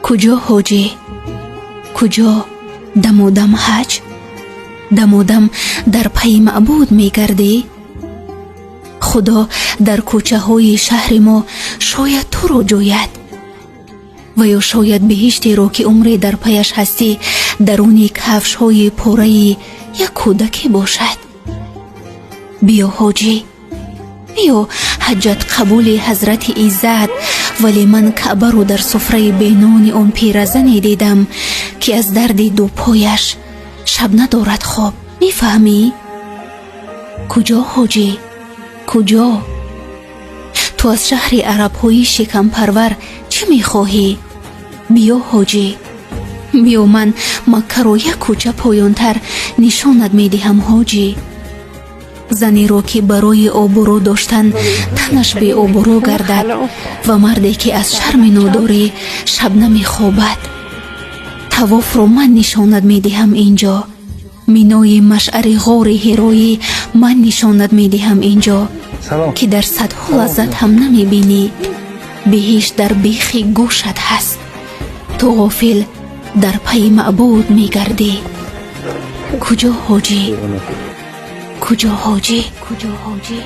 Куҷо, ҳоҷӣ, куҷо? Дамодам ҳаҷ, дамодам дар пайи маъбуд мегардӣ. Худо дар кӯчаҳои шаҳри мо шояд туро ҷӯяд ва ё шояд биҳиштеро, ки умре дар паяш ҳастӣ, даруни кафшҳои пораи як кӯдаке бошад. Биё, ҳоҷӣ, биё, ҳаҷҷат қабули ҳазрати иззат. Вале ман Каъбаро дар суфраи бенони он пиразане дидам, ки аз дарди дупояш шаб надорад хоб. Мефаҳмӣ? Куҷо, ҳоҷӣ, куҷо? Ту аз шаҳри арабҳои шикампарвар чӣ мехоҳӣ? Биё, ҳоҷӣ, биё, ман Маккаро як кӯча поёнтар нишонат медиҳам. Ҳоҷӣ, занеро, ки барои обрӯ доштан танаш беобрӯ гардад, ва марде, ки аз шарми нодорӣ шаб намехобад. Тавофро ман нишонат медиҳам инҷо, Минои Машъари ғори Ҳироӣ ман нишонат медиҳам инҷо, ки дар садҳо лаззат ҳам намебинӣ. Биҳишт дар бехи гӯшат ҳаст, ту ғофил дар пайи маъбуд мегардӣ. Куҷо, ҳоҷӣ, куҷо, ҳоҷӣ, куҷо, ҳоҷӣ?